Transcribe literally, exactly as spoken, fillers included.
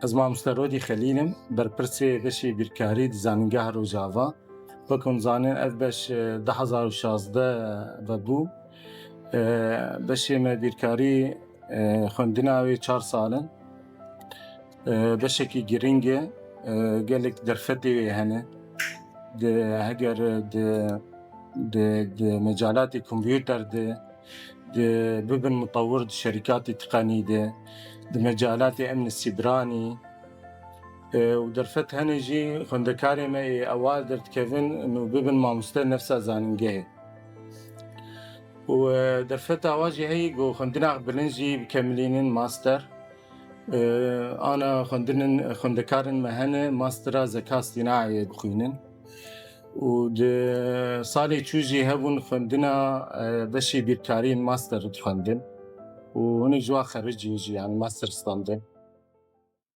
Ez mamoste Rodî Xelîl im, berpirsê beşê bîrkarî di Zanîngeha Rojava. Wek hûn zanin, ev beş, e, du hezar û şazdeh ve bû. E, beşê me bîrkarî, e, xwendina wê çar sal in. E, beşekî giring e, e, gelek derfetê wê hene. Di, heger di, di, di mecalatê kompûter de, di bibin mutewir di şerîkatê tiqenî de, di mecalatê emnê sîbranî, e, û derfet hene jî xwendekarê me ê ewal derdikevin û bibin mamoste nefsa zanîngehê. Û, e, derfeta wa jî heyî ku xwendina bilind jî bikemilînin, master. E, ana xwendinin, xwendekarên me hene mastera zeka sînaiyê bixwînin. Û di salê çû jî hebûn xwendina, e, beşê bîrkarî master dixwendin. Û hûn ji wa xericîn jî, yani master standin.